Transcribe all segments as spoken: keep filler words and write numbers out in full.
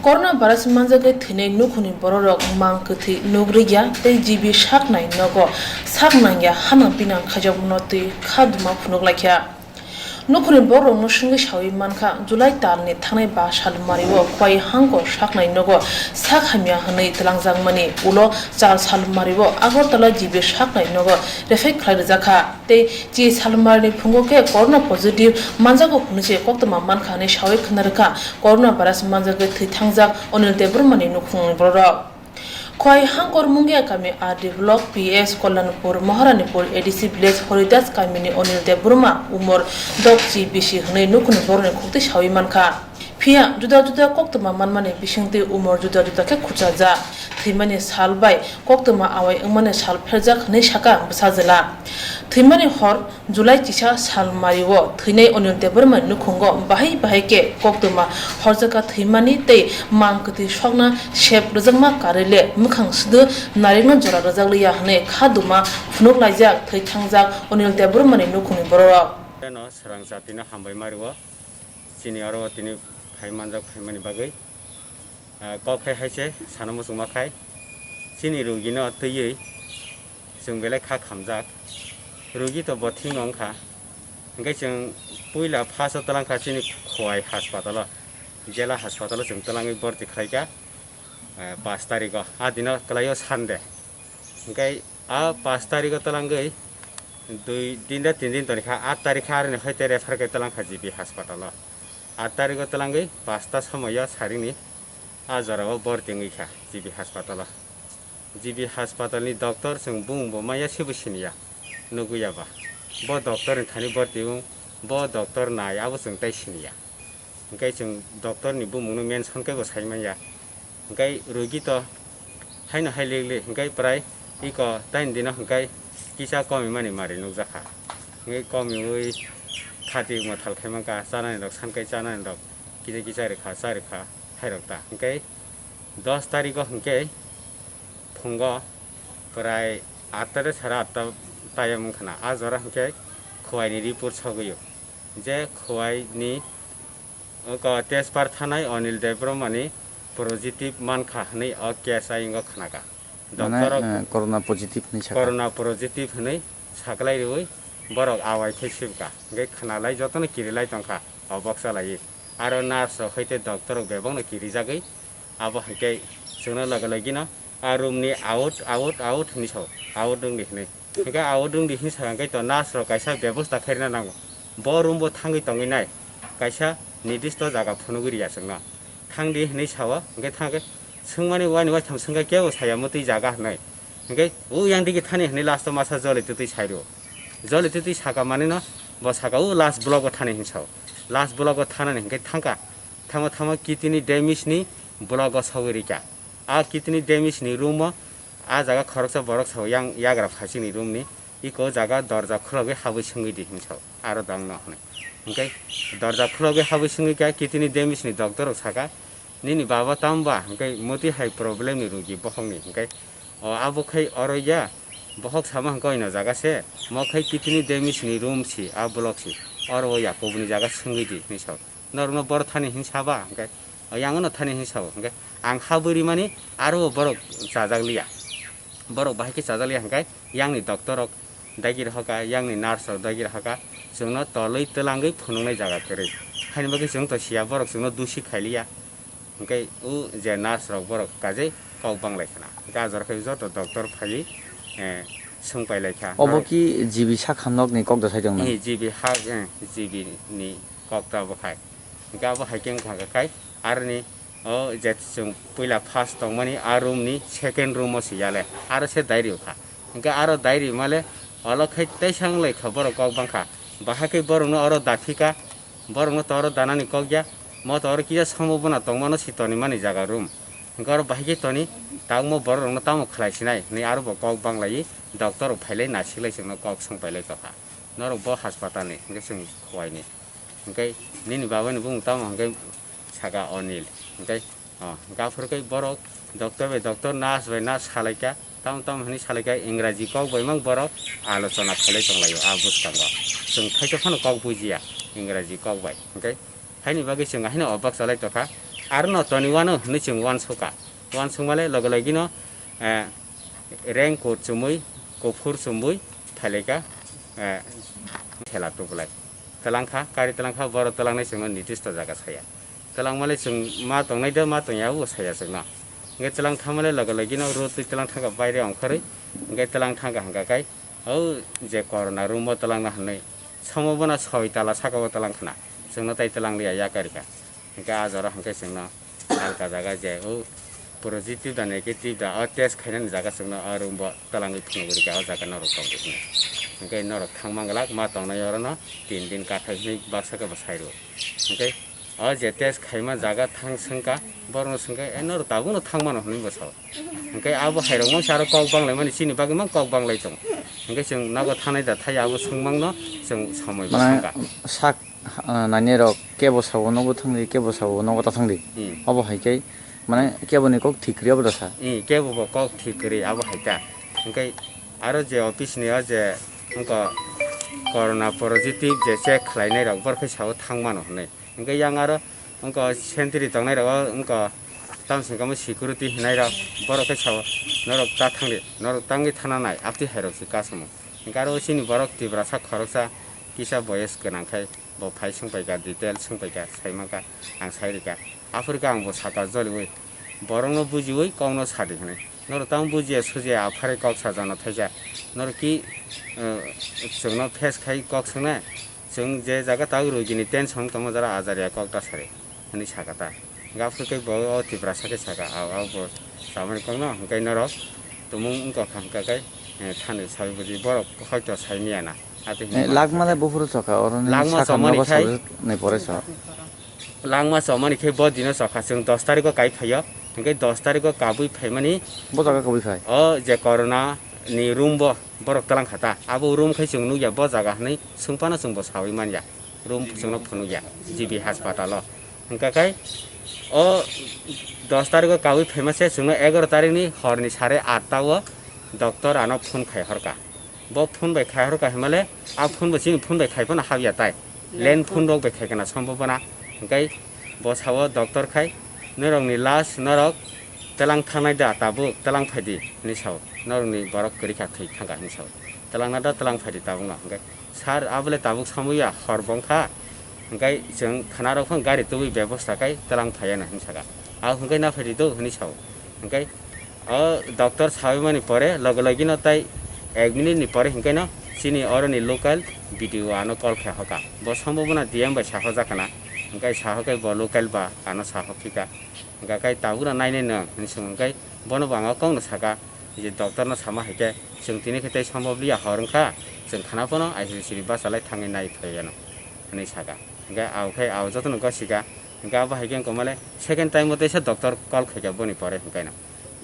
Corona virus manjagwi thwinai nukhungni bororok mang kwthwi nuk rwya tei G B saknai nogo sak nangya hanang pinang khaijakno twi kha duma phunuk laikha. Nukhungni bororokno swngwi sawi mankha, July talni thangnai ba salmario Khwai Hangkor saknai nogo sak hamya hwnwi twlangjakmani ulo char salmario Agartala G B saknai nogo refer khlai rwjakha. Tei chi salmarni phungo khe corona positive manjago hwnwi se koktwma mankha hwnwi sawi khna rwkha corona virus manjagwi thwi thangjak Anil Debbarmani nukhungni bororok. Khwai Hangkor Mungia kami R D block P S Kalyanpur Maharanipur A D C village Horidas kamini Anil Debbarma umor dok chi bisi hwnwi nukhungni borokni khuktwi sawi mankha. Phiya juda juda koktwma manmani bisingtwi umor juda juda khe khurchajak. Thwimani sal bai koktwma awai wngmani sal pherjak hwnwi sakha bwsajwla. Thwimani hor July chisa salmario thwinai Anil Debbarmani nukhungo bahai bahai khe koktwma horjakha thwimani tei mang kwtwi sokna sep rwjakma karwi le mwkhang swdw narikno jora rwjak liya hwnwi kha duma phunuk laijak thwi thangjak Anil Debbarmani nukhungni bororok. Eno swrang jatino hambai mario. Chini oro tini phai manjak phaimani bagwi, ah, kok khai hai se sana muchungma khai. Chini rugino twiwi chwng belai kha khamjak. Rugi to bo thingo wngkha. Hwnkhe chwng puila first o twlang kha chini Khowai haspatalo, jela haspatalo chwng twlangwi borti khlaikha. Eh, pash tarikh o, a dino kwlaio Sunday. Hwnkhe a pash tarikh o twlangwi dui din da tin din toni kha, aat tarikh kha aroni hoite refer khe twlang kha G B haspatalo. Aat tarikh o twlangwi pasta somoio saringni a jorao borti wngwi kha G B haspatalo. G B haspatalni doctor chwng bumung bo manya sebo siniya, nugwi ya ba. Bo doctor ni thani borti wng, bo doctor nai abo chwng tai siniya. Hwnkhe chwng doctor ni bumungno mention khe bo sai manya. Hwnkhe rugi to haino hai lik lik, hwnkhe prai iko tain dino hwnkhe kisa komi mani mari nukjakha. Hwnkhe komiwi khati mothal khai mankha, chanani rok san khai chanani rok kisa kisa rikha, cha rikha hairok ta. Hwnkhe dos tarikh o hwnkhe phungo prai atta de sara atta tayam wngkhana. A jora hwnkhe Khowai ni report sogwi o je Khowai ni Oko test par thanai Anil Debbarma ni positive mankha hwnwi o case ayingo khnaka. Mane, Doctor rok eh, corona positive hwnwi sakha. Corona positive hwnwi saklai rwi borok awai thai sibka. Hwnkhe khwnalai jotono kirilai tongkha o boksa laiwi. Aro nurse rok hai tei doctor rok bebakno kirijagwi abo hai khe chwngno loge loge no a room ni out, out, out hwnwi sao, out wngdi hwnwi. Hwnkhe out wngdi hwnwi sa hwnkhe to nurse rok kaisa bebosta khairina nango. Bo room bo thangwi tongwi nai, kaisa nidisto jaga phunugwi riya chwngno. Thangdi hwnwi sao, hwnkhe thangkhe swngmani wani waitham swngkhe kebo saya mwtwi jaga hwnwi. Hwnkhe o yang digi thani hwnwi last o masa joli twtwi sairo. Joli twtwi saka manino bo saka o last block o thani hwnwi sao. Last block o thanani hwnkhe thangkha. Thangma thangma kidney damage ni block o sogwi rikha. A kidney damage ni room o a jaga khoroksa borok sao yang yagra phaichini room ni iko jaga dorja khulogwi habwi swngwi di hinwi sao aro dang no hwnwi. Hwnkhe dorja khulogwi habwi swngwi kha kidney damage ni doctor rok saka, "Nini baba tamo ba?" Hwnkhe, "Motwi hai problem ni rugi bohok ni." Hwnkhe, "O abo khai oro ya, bohok sama hwnkhe oino jaga se, mo khai kidney damage ni room si, a block si, oro o ya kubuni jaga swngwi di," hinwi sao. Norokno boro thani hinwi saba, hwnkhe, o yang no thani hinwi sao, hwnkhe, ang ha bwrwi mani aro bo borok chajak liya. Borok bahai khe chajak liya, hwnkhe, yang ni doctor rok dagi rohoka, yang ni nurse rok dagi rohoka, chwngno tolwi twlangwi phunuknai jaga kwrwi. Haini bagwi chwng to siya, borok chwngno dusi khai liya. Hwnkhe o je nurse rok borok kajai kok banglai khna. Hwnkhe a jora khe joto doctor phaiwi, eh, swng pailai kha. Obo ki G B sakha nokni kok da sai tong nang? Eh, G B ha, eh, G B ni kok ta bo khai. Hwnkhe abo hai khe wngkha khe khai aroni o je chwng puila first tongmani a room ni second room o se yale. Aro se diary o kha. Hwnkhe aro diary male olo khai teisa wng lai kha borok kok bangkha. Bahai khe borokno oro daphika. Borokno to oro danani kok ya, mo to oro kisa sombobona tongmano si tonimani jaga room. Hwnkhe oro bahai khe toni, tabukmo borok rokno tamo khlai sinai hinwi aro bo kok banglaiwi doctor rok phailai nasiklai chwngno kok swng pailai tongkha. Norok bo haspatal ni hwnkhe chwng Khowai ni. Hwnkhe nini baba ni bumung tamo hwnkhe saka Anil. Hwnkhe O, hwnkhe aphuru khe borok doctor bai doctor, nurse bai nurse salaikha, tamo tamo hwnwi salaikha, Ingraji kok bai mang borok alochona khailai tonglaio a bwskango. Chwng thaito phano kok bujiya Ingraji kok bai. Hwnkhe haini bagwi chwng haino obak chalai tongkha. Aro no toni wano hinwi chwng uansukha. Uansukmale loge logino, eh, raincoat chumui, kuphur chumui phailika, eh, thela tubulai. Twlangkha, kari twlangkha, boro twlangnai chwngno nirdisto jaga saya. Twlangmale chwng ma tongnai da, ma tongya, abo saya chwngno. Hwnkhe twlang thangmale loge logino rotwi twlang thangkha baire ongkhorwi. Hwnkhe twlang thangkha hwnkha khe, o je corona room o twlangna hwnwi. Somo bono soi tala saka o twlang khna. Chwngno tai twlang liya yakarikha. Hwnkhe a jora hwnkhe chwngno alka jaga je o positive da negative da o test khainani jaga chwngno o room bo twlangwi phunugwi rikha o jaga norok tongdi hwnwi. Hwnkhe norok thangma glak ma tongnai orono tin din kathai hwnwi baksa khe bo sai rwo. Hwnkhe o je test khaima jaga thang swngkha borokno swngkhe e norok tabukno thangmano hwnwi bo sao. Hwnkhe abo hairokma se aro kok banglaimani chini bagwi mang kok banglai tongo. Hwnkhe chwng nogo thanai da thai abo swngmangno chwng somoi bo Mane swngkha. Sak, ah, nainai rok kebo sabo nogo thangdi, kebo sabo nogo ta thangdi. Hmm. Abo hai khe mane kebo ni kok thik kwrwi abo da sa. Hmm, kebo bo kok thik kwrwi abo hai ta. Hwnkhe aro je office ni o je wngkha corona positive je check khlainai rok borok khe sao thangmano hwnwi. Hwnkhe yang aro wngkha sentry tongnai rogo wngkha tamsong kamo security hinai rok borok khe sao norok ta thangdi, norok tangwi thana nai, aptwi hai rok se kasamo. Hwnkhe aro chini borok Tiprasa khoroksa kisa boyes gwnang khai bo phai swngpaikha, detail swngpaikha, saimankha, ang sairikha. Aphuru khe ang bo saka joliui borokno bujiui kokno sadi hwnwi. Norok tamo bujiya sujiya aphari kok sajana thaisa. Norok ki, eh, chwngno face khai kok swngnai? Chwng je jaga tawk rwgini tension tongma jora ajariya kok ta sari, hwnwi saka ta. Hwnkhe aphuru khe bo o Tiprasa khe saka, "Ao, ao bo samani kokno, hwnkhe norok tumung wngkha kha hwnkha khe, eh, thani sawi buji borok hoito sai manya na." Ati hwnwi Eh, ma lakma saka. Le buphuru chokha, oroni Langma sakha chomani nogo khai. Sawi ni pore so. Langma chomani khe bo dino chokha, chwng dos tariko kai phaio, hwnkhe dos tariko kabui phaimani Bo jaga kabui phai. O je corona ni room bo borok twlang kha ta, abo room khai chwng nukya bo jaga hwnwi swngphano chwng bo sawi manya, room chwngno phunukya G B hospital o. Hwnkha khai o dos tariko kabui phaima se chwngno egaroh tarikni horni sare atta o doctor ano phone khai horkha. Bo phone bai khai horkha himale, a phone bo chini phone bai khai phano habya tai. Land phone rok bai khai kana sombobona. Hwnkhe bo sao doctor khai, "Norokni lash norok twlang thangnai da, tabuk twlang phaidi," hinwi sao. "Norokni borok kwrwi kha, thwi thangkha," hinwi sao. "Twlangna da, twlang phaidi tabukno." Hwnkhe, "Sir, abole tabuk samuya, hor bongkha." Hwnkhe chwng khana rok phano gari tubui bebosta khai twlang phaiya na hinwi saka. "Abo hwnkhe na phaidi do," hinwi sao. Hwnkhe o doctor sawi mani pore loge loge no tai ek minute ni pore hwnkhe no chini oro ni local B D O ano call khe hoka. Bo sombobona D M bai sahojak kana. Hwnkhe sahokai bo local ba ano sahophika. Hwnkhe kai tabuk no nainai no hinwi swng hwnkhe bono bo ang o kok no saka je doctor no sama hai khe chwng tini khe tei sombob liya hor wngkha chwng khana phano aisiri siri bachalai thangwi nai phaiya no hinwi saka. Hwnkhe ao khe ao jotono gosika. Hwnkhe abo hai khe wngkha male second time o teisa doctor call khaikha boni pore hwnkhe no.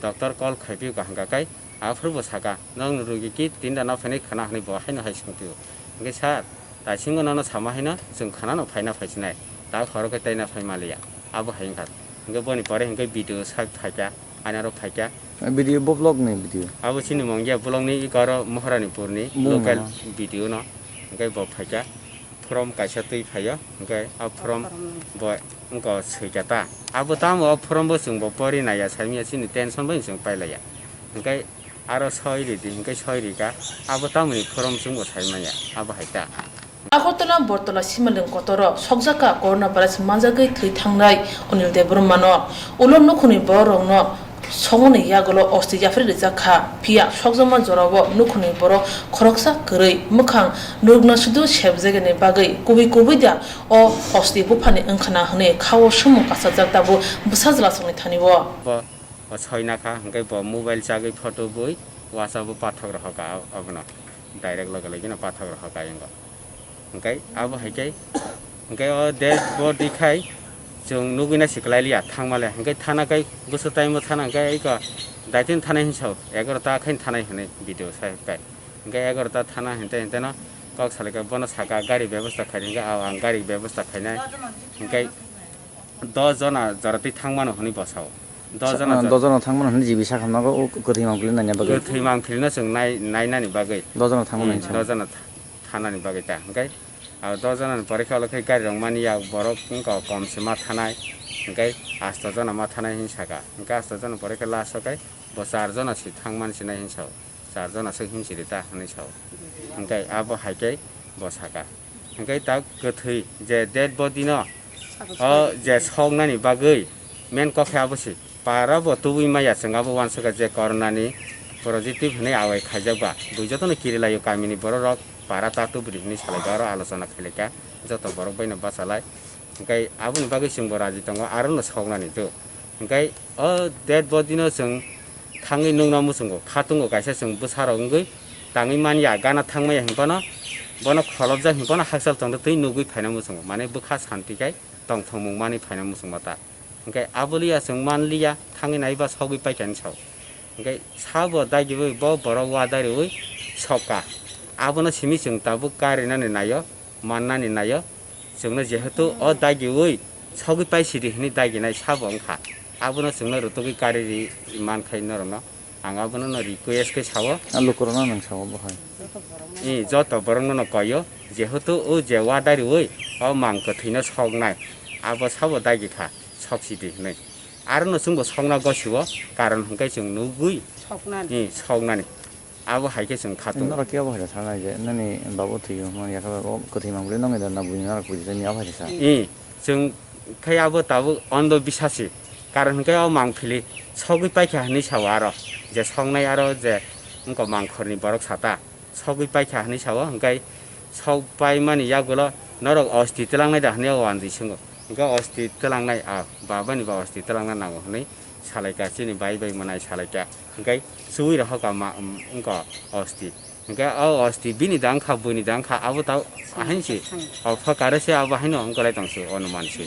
Doctor call khai phiyokha hwnkha khe aphuru bo saka, "Nokni rugi ki tinda no phainai khana?" hinwi bo haino hai swng phio. Hwnkhe, "Sir, taisingo nono sama haino chwng khana no phaina phaisinai. Ta khoro khe taina phai maliya." Abo hai wngkha. Hwnkhe boni pore hwnkhe B D O sak phaikha, ani aro phaikha. B D O bo block ni B D O? Abo chini Mongia block ni iko aro Maharanipur ni Bung local nama? B D O no. Hwnkhe bo phaikha. Form kaisa twi phaio, hwnkhe a form bo wngkha swikha ta. Abo tamo o form bo chwng bo pori naiya, saimanya chini tension bai chwng pailaiya. Hwnkhe aro soi ridi, hwnkhe soi rikha, abo tamoni form chwng bo saimanya, abo hai ta. Agartala Bortola Simalwng kotoro sokjakha coronavirus manjagwi thwi thangnai Anil Debbarmano. Ulo nukhungni bororokno songmani yagulo osti yaphri rijak kha, phiya sokjakma jorao nukhungni borok khoroksa kwrwi mwkhang nukna sudu sebjaknani bagwi kubui kubui da o osti buphani wngkhana hwnwi khao sumung kasajak tabuk bwsa jwlasongni thani-o. Bo, bo soina kha, hwnkhe bo mobile chagwi photo bui WhatsApp-o pathak rohor kha abono, direct loge loge no pathak rohor kha ayang. Hwnkhe abo hai khe, hwnkhe o dead body khai chwng nugwi na siklai liya thangmale. Hwnkhe thana khai bwswk time o thana hwnkhe eko daitino thanai hinwi sao, egaroh ta khai thanai hinwi video sai khai. Hwnkhe egaroh ta thana hinte hinte no kok salai kha, bono saka gari bebosta khai, hwnkhe ao ang gari bebosta khainai. Hwnkhe dos jona jora twi thangmano hwnwi bwsao. Dos jona ah, jora. Dos jona thangmano hwnwi G B sakha nogo o kwthwi mangpili naina bagwi. Kwthwi mangpilino chwng nai-, nainani bagwi. Dos jona thangmano Hmm, hinwi sao. Dos jona tha-, thanani bagwi ta. Hwnkhe, ah, dos jonani pore khe olo khe gari rok mani ya borok wngkha kom se ma thanai. Hwnkhe asto jona ma thanai hinwi saka. Hwnkhe asto jona pore khe last o khe bo char jona se thangmani sinai hinwi sao. Char jona se himsiri ta hinwi sao. Hwnkhe abo hai khe bo saka. Hwnkhe ta kwthwi je dead body no o je soknani bagwi main kok khe abo se. Para bo tubui maya chwng abo uansukha je corona ni positive hinwi awai khaijak ba. Bui jotono kirilaio kamini borok rok para ta tubudi hinwi salaikha aro alochona khailaikha joto borok baino bachalai. Hwnkhe aboni bagwi chwngbo raji tongo, arono soknani to. Hwnkhe o dead body no chwng thangwi nukna muchungo, khatungo kaisa chwng bwsarok wngwi tangwi manya, gana thangmaya hinphano bono kholopjak hinphano hakchal tongtwi twi nugwi phaina muchungo, mane bwkha santi khai tongthokmung manwi phaina muchungma ta. Hwnkhe aboliya chwng manliya, thangwi naiba sogwi paikha hinwi sao. Hwnkhe sabo dagiwi bo borok uadariwi sokha. Abono simi chwng tabuk karinani naio, mannani naio. Chwngno jehetu o dagiwi sogwi paisidi hinwi daginai sabo wngkha. Abono chwngno rutugwi kariri mankhai norokno. Ang abono no request khe sao. A lukurokno nang sao bo hai. I joto borokno no koyo, jehetu o je uadariwi o mang kwthwino soknai, abo sabo dagikha. Soksidi hinwi. Arono chwngbo sokna gosio, karon hwnkhe chwng nugwi, soknani. I, soknani. Abo hai khe chwng khatung. Norok khe abo hai sanai je, nini babu thwiyo hwnmani yakhe o kwthwi mang bwlwi nongni da na buini norok buji tani abo hai sa. I, chwng khai abo tabuk ondo bisasi. Karon hwnkhe o mang phili sogwi paikha hinwi sao aro. Je soknai aro je wngkha mangkhorni borok sata. Sogwi paikha hinwi sao, hwnkhe sok paimani yagulo norok osti twlangnai da hinwi o uanjwi swngo. Hwnkhe osti twlangnai, a, babani ba osti twlangna nango hinwi salaikha, chini bai bai mwnai salaikha. Hwnkhe chuwi rohokha ma, um, wngkha osti. Hwnkhe o osti bini da wngkha, buini da wngkha, abo tao ahaini se. O phakare se abo haino wngkha lai tong se, onuman se.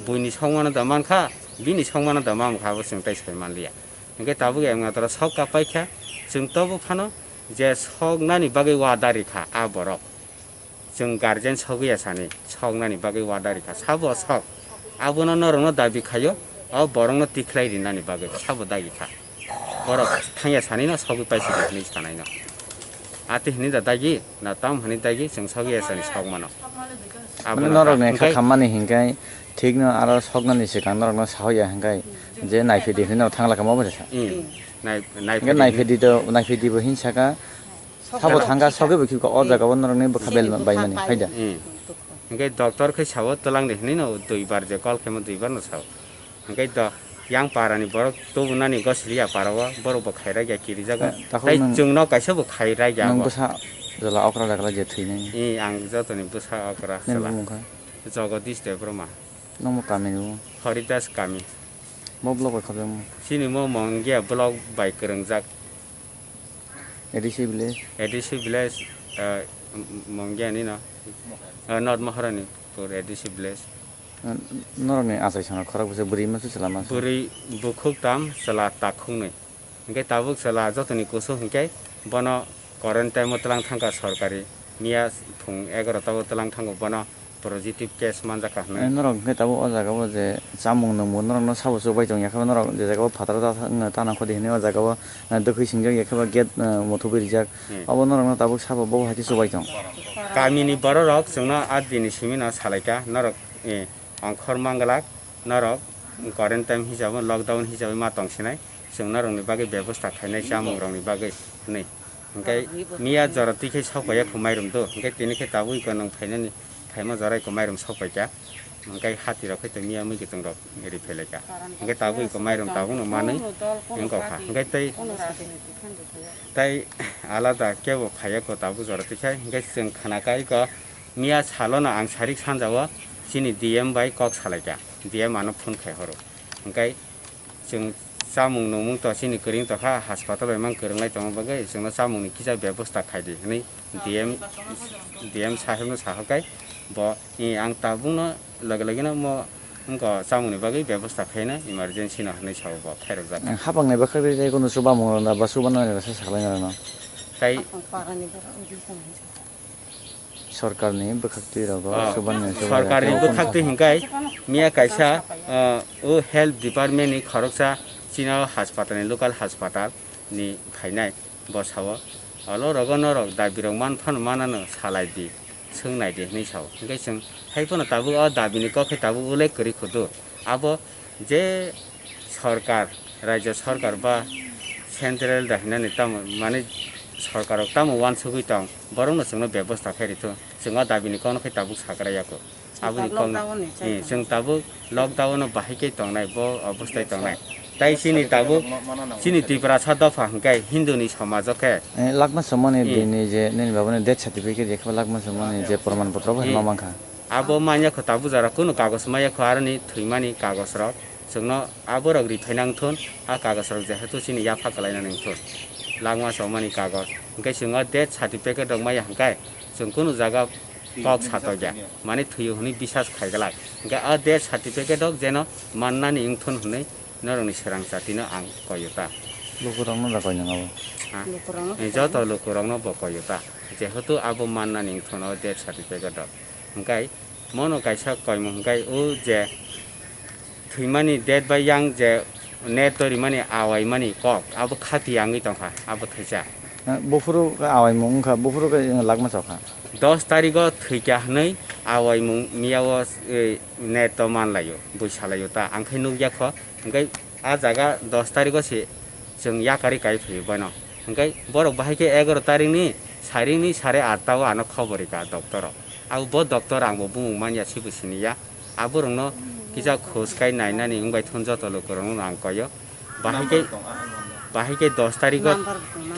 Buini songmano da mankha, bini songmano da mamkha, abo chwng tai sai manliya. Hwnkhe tabuk emnatora sok kapaikha, chwng tobo phano je soknani bagwi uadari kha a borok. Chwng guardian sogwi ya sani, soknani bagwi uadari kha. Sabo sok? Abono norokno dabi khaio, o borokno tikhlai rinani bagwi sabo dagi kha. Borok thangya sanino sogwi paisidi hinwi sanaino. Ati hinwi da dagi, na tam hinwi dagi, chwng sogwi ya sani sokmano. Mane abono norokni kha hwnkhe khammani hinkhai thikno aro soknani swkang norokno sahoya hinkhai je naifidi hinwi norok thangla kha, mo bai sa? Hmm. Nai-, hwnkhe naifidi. Naifidi to, naifidi bo hinsaka. Sabo thangkha, sogwi bo khibikha, o jaga o norokni bwkha bel baimani, hai da? Hmm. Hwnkhe doctor khe sao twlangdi hinwi no duibar je call khaimo duibar no sao. Hwnkhe do yang para ni borok tubunani gosiliya para o, borok bo khairakya kirijago. Eh, takhuk tei nwng, chwngno kaisa bo khairakya nwng abo. Bwsa jwla okra dakla je thwinai. Ih, ang jotoni bwsa okra nini chwla. Bumung kha? Jagadish Debbarma. Nwng bo kami ni bo? Haridas kami. Bo block bai khabjamo? Chini mo Mongia block bai kwrwngjak. A D C village? A D C village, eh, M-, M-, Mongia ni no? Eh, North Maharani pur A D C village. Eh, norokni achai sana khorok bwsai bwrwi masa chwla masa? Bwrwi bukhuk tam, chwla takhuknwi. Hwnkhe tabuk chwla jotoni kusu hwnkhe bono quarantine o twlang thangkha sorkari. Miya phung egarota o twlang thango bono positive case manjakha hwnwi. Eh, norok hwnkhe tabuk o jaga o je chamung nwngmung norokno sabo chubai tong ya khe norok je jaga o phataro ta, ta nang kho di hwnwi o jaga o, eh, dwkhwi singjak ya khe ba gate, eh, muthubwi rijak. Hmm. Abo norokno tabuk sabo bo hai khe chubai tong. Kamini bororok chwngno a dini simi no salaikha norok, eh, ongkhor manglak norok quarantine hisabe lockdown hisabe ma tongsinai. Chwng norokni bagwi bebosta khainai chamungrokni bagwi hwnwi. Hwnkhe miya jora twi khe sokpaiya kho mairum do, hwnkhe tini khe tabuk iko nwng phainani phaima jora iko mairum sokpaikha. Hwnkhe hatirok khe tongmiya muikitungrok ri phailaikha. Hwnkhe tabuk iko mairum tabukno manwi wngkha. Hwnkhe tei, tei alada kebo phaiya kho tabuk jora twi khe. Hwnkhe chwng khanakha iko miya salono ang sarik sanjao chini D M bai kok salaikha. D M ano phone khai horo. Hwnkhe chwng chamung nungmung to chini kwrwng tongkha, haspatal bai mang kwrwnglai tongma bagwi chwngno chamungni kisa bebosta khaidi hwnwi D M, D M sahebno sahokai bo, "Ee, ang tabukno loge logeno mo wngkha chamungni bagwi bebosta khaina emergency no," hwnwi sao bo khairokjak. Hapang ni bwkhak tei tei kunu chubamungrokno ba chubanani rasa saklainai rokno. Tai Sorkarni bwkhaktwi rogo, ah, chubanani chubai sorkarni ya, bwkhaktwi hwnkhe miya kaisa, ah, o health department ni khoroksa chini o haspatal ni, local haspatal ni phainai bwsao, olo rogo norok dabi rok man phano manano salai di, swngnai di hwnwi sao. Hwnkhe chwng hai phano tabuk o dabi ni kok khe tabuk ulai kwrwi khudu. Abo je sorkar, rajya sorkar ba central da hinani tamo, mane sorkar rok tamo uansugwi tong, borokno chwngno bebosta khe rithung. Chwng o dabini kokno khe tabuk sakra yaku. Aboni kok, lockdown ni eh, chwng tabuk lockdown no bahai khe tongnai, bo obostai tongnai. Tai chini tabuk, chini Tiprasa dopha hwnkhe Hindu ni somajo khe. Eh, lakma somani eh, bini je nini babani death certificate je khe lakma somani je proman potro bo eh, ma mankha. Abo manya kho tabuk jora kunu kagos maya kho aroni thwimani kagos rok. Chwngno aborok ri phaina wngthun, a kagos rok jehetu chini yapha kwlaina wngthun. Lakma somani kagos. Hwnkhe chwng o death certificate rok maya hwnkhe chwng kunu jaga kok satokya, mane thwiyo hwnwi bisas khaiglak. Hwnkhe a death certificate rok jeno mannani wngthun hwnwi norokni swrang chatino ang koyo ta. Lukurokno da koinang abo. Ha? Lukurokno eh, joto lukurokno bo koyo ta. Jehetu abo mannani wngthun o death certificate rok. Hwnkhe mono kaisa koimung hwnkhe o je thwimani date bai yang je net torimani awaimani kok abo khati yangwi tongkha abo thaisa. Eh, buphuru khe awaimung wngkha, buphuru khe, eh, lakma chokha. Dos tarigo thwikha hwnwi awaimung miyao, eh, net o manlaio, bui salaio ta, ang khe nukya kho. Hwnkhe a jaga dos tarigo se chwng yakarwi kai phaio bono. Hwnkhe borok bahai khe egaroh tarikni saringni sare atta o ano khobor rikha doctor o. Abo bo doctor ang bo bumung manya se bo siniya. Aborokno kisa khoj kai nainani wngbai thun joto lukurokno ang koyo. Bahai khe, bahai khe dos tarigo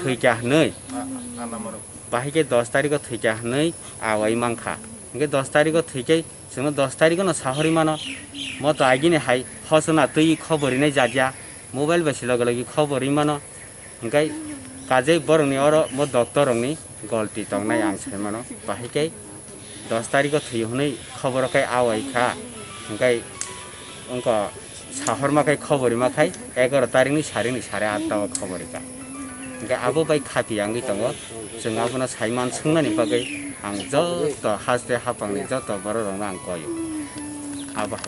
thwikha hwnwi. Bahai khe dos tarigo thwikha hwnwi awai mankha. Hwnkhe dos tarigo thwikhe chwngno dos tarigono sahorwi mano. Moto agini hai hosona twi khobor rinai jat ya. Mobile bai se loge loge khobor ri mano. Hwnkhe kajei borokni oro mo doctor rokni golti tongnai ang sai mano. Bahai khe dos tarigo thwi hwnwi khoboro khe awai kha. Hwnkhe wngkha sahorma khai khobor rima khai egaroh tarikni saringni sare atta o khobor rikha. Hwnkhe abo bai khati yangwi tongo. Chwng abono saiman swngnani bagwi ang joto haste hapangni joto borok rokno ang koyo. Abo